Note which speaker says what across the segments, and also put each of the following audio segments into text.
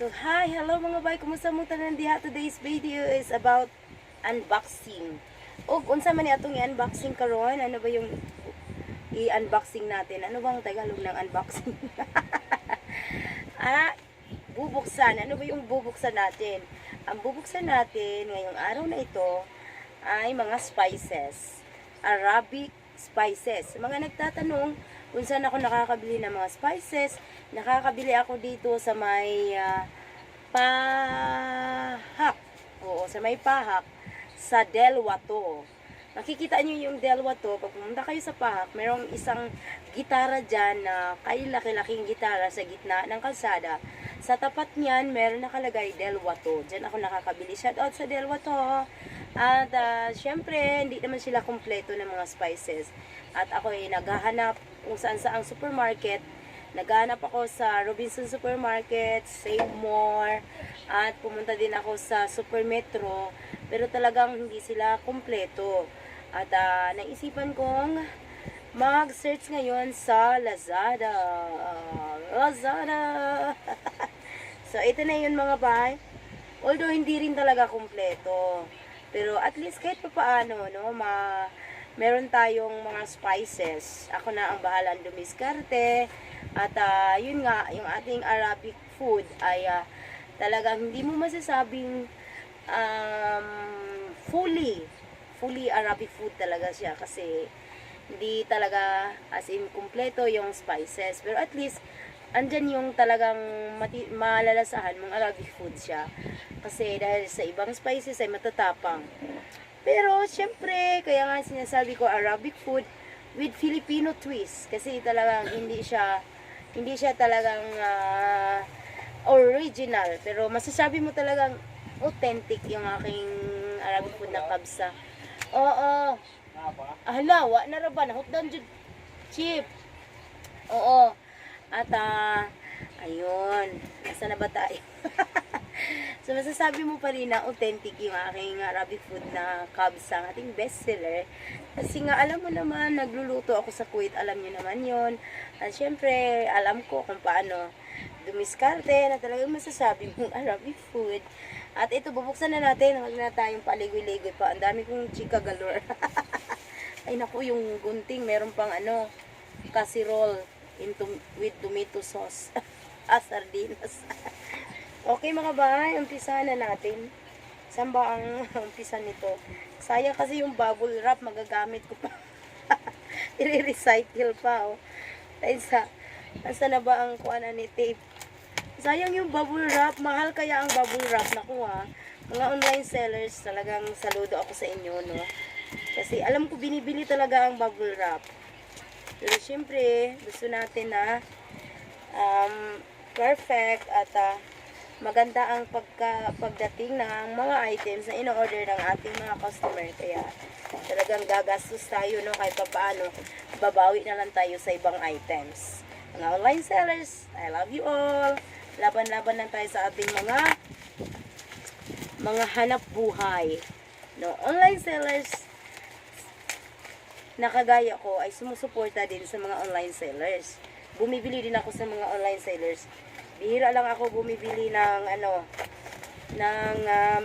Speaker 1: So, hi! Hello mga bay! Kumusta mo tanan diha? Today's video is about unboxing. O, unsa man ni atong i-unboxing karon? Ano ba yung i-unboxing natin? Ano bang Tagalog ng unboxing? Bubuksan. Ano ba yung bubuksan natin? Ang bubuksan natin ngayong araw na ito ay mga spices. Arabic spices. Mga nagtatanong kung saan ako nakakabili ng mga spices, nakakabili ako dito sa may Pahak. Oo, sa may Pahak, sa Delwato. Nakikita nyo yung Delwato, pag pumunta kayo sa Pahak, mayroong isang gitara dyan na laki-laking gitara sa gitna ng kalsada. Sa tapat niyan, meron nakalagay Delwato. Diyan ako nakakabili. Shoutout sa Delwato. At syempre, hindi naman sila kompleto ng mga spices. At ako ay naghahanap kung saan saang supermarket. Naghahanap ako sa Robinson Supermarket, Save More, at pumunta din ako sa Super Metro. Pero talagang hindi sila kompleto. At naisipan kong mag-search ngayon sa Lazada. Lazada! So, ito na yun mga bay. Although, hindi rin talaga kompleto. Pero at least kahit pa paano, no, meron tayong mga spices. Ako na ang bahalang dumiskarte. At yun nga, yung ating Arabic food ay talagang hindi mo masasabing fully Arabic food talaga siya. Kasi hindi talaga as in kumpleto yung spices. Pero at least, andyan yung talagang malalasahan mong Arabic food siya. Kasi dahil sa ibang spices ay matatapang. Pero, syempre, kaya nga sinasabi ko Arabic food with Filipino twist. Kasi talagang hindi siya talagang original. Pero masasabi mo talagang authentic yung aking Arabic food na kabsa. Oo. Halawa, naraban. Hotdown jud chip. Oo. At, ayun. Nasa na ba tayo? So, masasabi mo pa rin na authentic yung aking Arabic food na kabsa, ang ating bestseller. Kasi nga, alam mo naman, nagluluto ako sa Kuwait. Alam nyo naman yon. At syempre, alam ko kung paano dumiskarte na talagang masasabi mong Arabic food. At ito, bubuksan na natin. Huwag na tayong paligoy-ligoy pa. Ang dami kong chika galore. Ay, naku, yung gunting, meron pang casserole with tomato sauce. Sardinas. Okay mga bahay, umpisahan na natin. Saan ba ang umpisa nito? Sayang kasi yung bubble wrap, magagamit ko pa. I-recycle pa, oh. Nasa na ba ang kuana ni tape? Sayang yung bubble wrap, mahal kaya ang bubble wrap. Naku mga online sellers, talagang saludo ako sa inyo, no? Kasi alam ko binibili talaga ang bubble wrap. Pero syempre, gusto natin na perfect at maganda ang pagdating ng mga items na ino-order ng ating mga customer. Kaya talagang gagastos tayo, no? Kahit pa paano, babawi na lang tayo sa ibang items. Mga online sellers, I love you all. Laban-laban lang tayo sa ating mga hanap buhay. No? Online sellers, nakagaya ko, ay sumusuporta din sa mga online sellers. Bumibili din ako sa mga online sellers. Bihira lang ako bumibili ng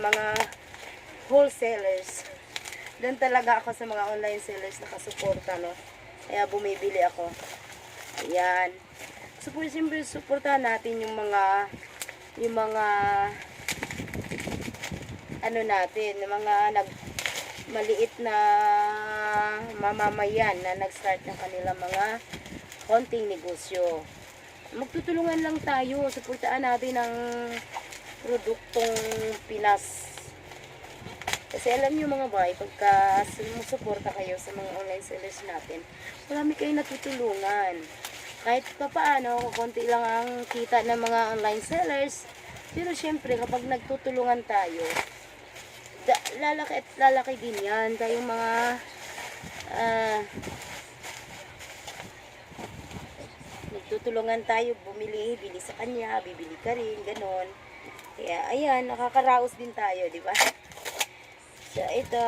Speaker 1: mga wholesalers. Doon talaga ako sa mga online sellers nakasuporta, no. Kaya bumibili ako. Ayan. Siyempre suportahan natin yung mga natin, yung mga maliit na mamamayan na nag-start ng kanilang mga konting negosyo. Magtutulungan lang tayo, suportaan natin ang produktong Pinas. Kasi alam nyo mga bay, pagka sumusuporta kayo sa mga online sellers natin, marami kayong natutulungan. Kahit pa paano, konti lang ang kita ng mga online sellers. Pero syempre, kapag nagtutulungan tayo, lalaki at lalaki din yan. Tayong mga tutulungan tayo, bili sa kanya, bibili ka rin, ganon. Kaya, ayan, nakakaraos din tayo, di ba? So, ito,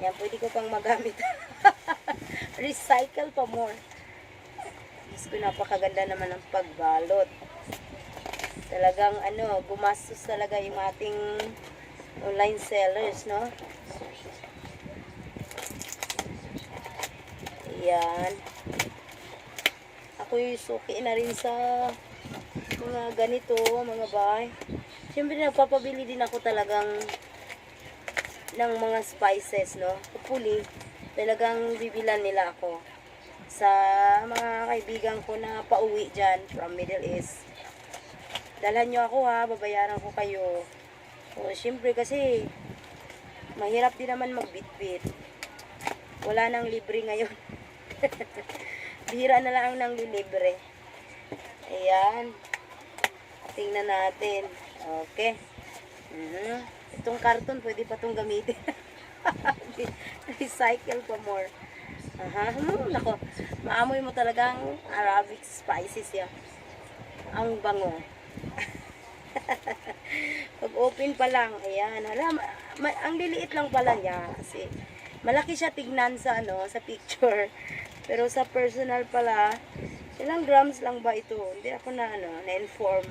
Speaker 1: yan, pwede ko pang magamit. Recycle pa more. Diyos ko, napakaganda naman ng pagbalot. Talagang ano, gumastos talaga yung ating online sellers, no? Ayan. Ako'y suki na rin sa mga ganito, mga bahay. Siyempre, nagpapabili din ako talagang ng mga spices, no? Hopefully, talagang bibilan nila ako sa mga kaibigan ko na pauwi dyan from Middle East. Dalhan nyo ako ha, babayaran ko kayo. O, siyempre kasi, mahirap din naman magbitbit. Wala nang libre ngayon. Bihira na lang nang libre. Ayan. Tingnan natin. Okay. Itong karton, pwede pa itong gamitin. Recycle pa more. Nako. Maamoy mo talagang Arabic spices yan. Ang bango. Pag open pa lang, ayan, ang liliit lang pala niya kasi malaki siya tignan sa sa picture. Pero sa personal pala, ilang grams lang ba ito? Hindi ako na-inform.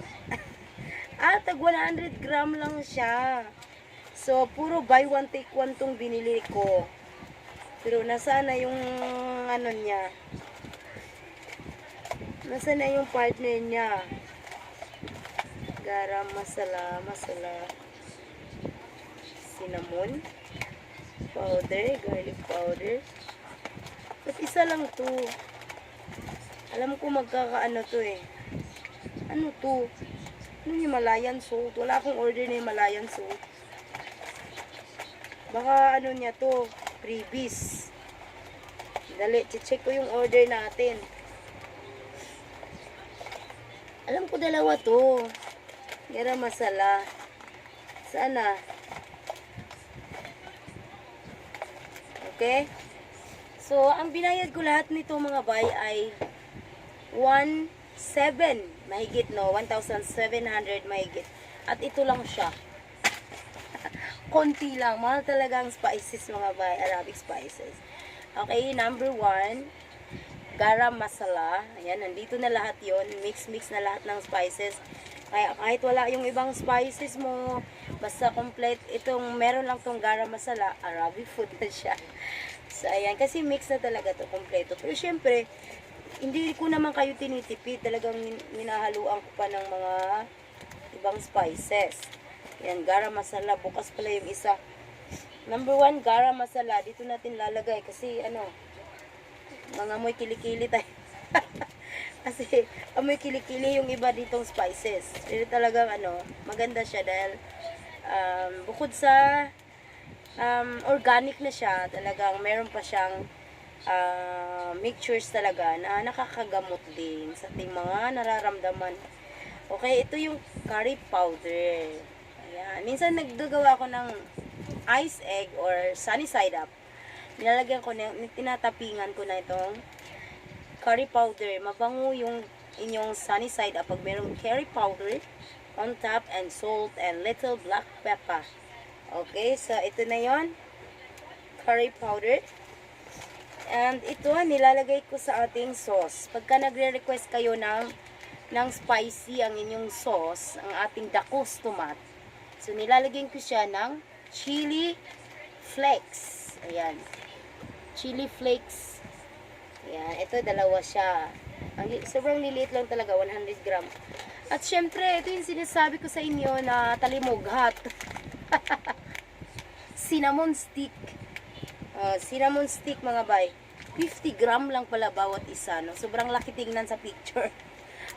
Speaker 1: Tag 100 gram lang siya. So, puro buy one take one tong binili ko. Pero nasaan na yung niya? Nasaan na yung partner niya? Garam masala, cinnamon powder, garlic powder. Ba't isa lang to? Alam ko magkakaano to eh. Ano to? Ano yung Himalayan salt? Wala akong order na Himalayan salt. Baka niya to, freebies. Dali, check ko yung order natin. Alam ko dalawa to. Garam masala. Saan na? Okay? So, ang binayad ko lahat nito mga bay ay 1,700 mahigit, no? 1,700 mahigit. At ito lang siya. Konti lang. Mahal talagang spices mga bay. Arabic spices. Okay, number 1. Garam masala. Ayan, nandito na lahat yon. Mix na lahat ng spices. Kaya kahit wala yung ibang spices mo, basta complete itong, meron lang tong garam masala, Arabic food na siya. So, ayan, kasi mix na talaga to kompleto. Pero syempre, hindi ko naman kayo tinitipid. Talagang minahaluan ko pa ng mga ibang spices. Ayan, garam masala. Bukas pala yung isa. Number 1, garam masala. Dito natin lalagay kasi, mga amoy kilikili tayo. Kasi amoy kilikili yung iba ditong spices. Pero talagang maganda siya dahil bukod sa organic na siya, talagang meron pa siyang mixtures talaga na nakakagamot din sa ating mga nararamdaman. Okay, ito yung curry powder. Ayan. Minsan nagdagawa ako ng ice egg or sunny side up. Nilalagyan ko na, tinatapingan ko na itong curry powder. Mabango yung inyong sunny side up pag mayroong curry powder on top and salt and little black pepper. Okay, so ito na yon, curry powder. And ito nilalagay ko sa ating sauce. Pagka nagre-request kayo ng spicy ang inyong sauce, ang ating dakos tomat. So nilalagyan ko siya ng chili flakes. Ayan. Chili flakes. Ayan, ito dalawa siya. Sobrang liliit lang talaga, 100 gram. At syempre, ito yung sinasabi ko sa inyo na talimughat. Cinnamon stick. Cinnamon stick mga bay. 50 gram lang pala bawat isa. No? Sobrang laki tingnan sa picture.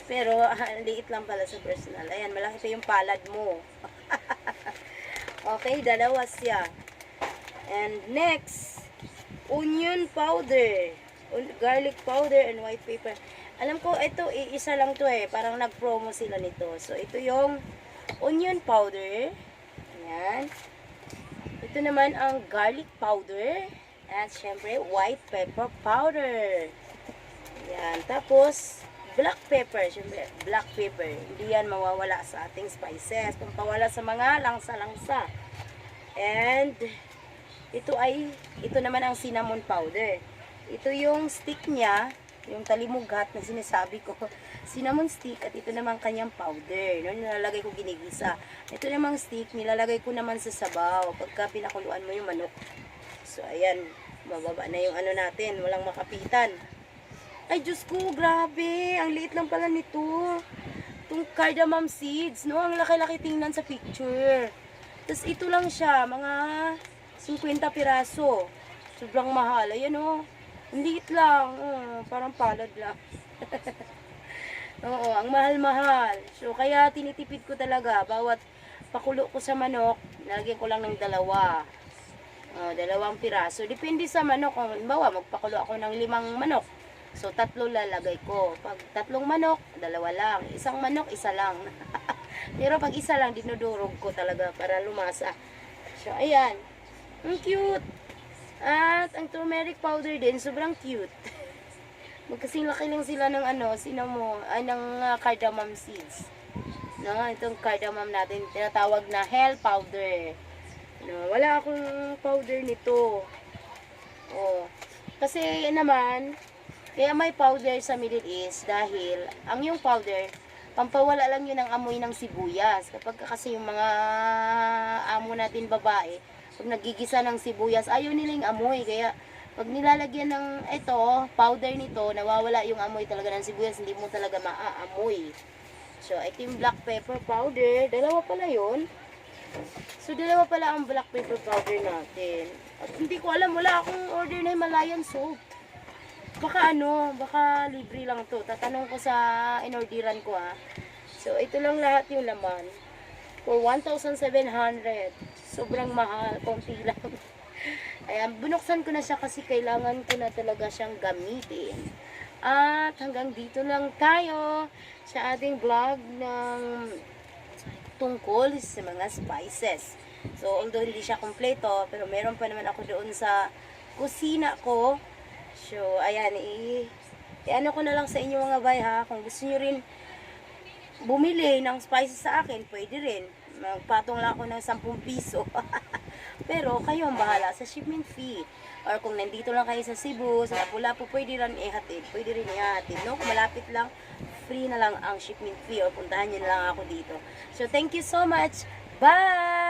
Speaker 1: Pero, liit lang pala sa personal. Ayan, malaki pa yung palad mo. Okay, dalawa siya. And next, onion powder. Garlic powder and white pepper. Alam ko, ito, isa lang to eh. Parang nag-promo sila nito. So, ito yung onion powder. Ayan. Ito naman ang garlic powder. At syempre, white pepper powder. Ayan. Tapos, black pepper. Syempre, black pepper. Hindi yan mawawala sa ating spices. Pampawala sa mga langsa-langsa. And, ito naman ang cinnamon powder. Ito yung stick niya. yung talimughat na sinasabi ko, cinnamon stick, at ito naman kanyang powder, no? Nilalagay ko ginigisa. Ito namang stick, nilalagay ko naman sa sabaw, pagka pinakuluan mo yung manok. So, ayan, mababa na yung ano natin, walang makapitan. Ay, Diyos ko, grabe, ang liit lang pala nito. Itong cardamom seeds, no? Ang laki-laki tingnan sa picture. Tapos ito lang siya, mga 50 piraso. Sobrang mahal. Ayan o. Ang liit lang. Parang palad lang. Oo, ang mahal-mahal. So, kaya tinitipid ko talaga. Bawat pakulo ko sa manok, nalagyan ko lang ng dalawa. 2 piraso. Depende sa manok. Kung bawa, magpakulo ako ng 5 manok. So, 3 lalagay ko. Pag 3 manok, 2 lang. 1 manok, 1 lang. Pero pag 1 lang, dinudurog ko talaga para lumasa. So, ayan. Ang cute. At ang turmeric powder din, sobrang cute. Magkasing laki lang sila ng ng cardamom seeds. No, itong cardamom natin, tinatawag na hell powder. No, wala akong powder nito. Oh. Kasi naman, kaya may powder sa Middle East dahil ang yung powder, pampawala lang yun ng amoy ng sibuyas. Kapag kasi yung mga amo natin babae, pag nagigisa ng sibuyas, ayaw nila yung amoy. Kaya pag nilalagyan ng powder nito, nawawala yung amoy talaga ng sibuyas, hindi mo talaga maaamoy. So, ito yung black pepper powder. 2 pala yun. So, 2 pala ang black pepper powder natin. At hindi ko alam, wala akong order na Himalayan salt. Baka baka libre lang to. Tatanong ko sa inorderan ko So, ito lang lahat yung laman. For 1,700. Sobrang mahal. Konti lang. Ayan, binuksan ko na siya kasi kailangan ko na talaga siyang gamitin. At hanggang dito lang tayo sa ating vlog ng tungkol sa mga spices. So, although hindi siya kompleto, pero meron pa naman ako doon sa kusina ko. So, ayan, i-ano ko na lang sa inyo mga bay kung gusto nyo rin bumili ng spices sa akin, pwede rin. Magpatong lang ako ng 10 piso. Pero, kayo ang bahala sa shipment fee. Or kung nandito lang kayo sa Cebu, sa Lapu-Lapu, pwede rin ihatid. Pwede rin ihatid, no? Kung malapit lang, free na lang ang shipment fee. Or puntahan nyo na lang ako dito. So, thank you so much. Bye!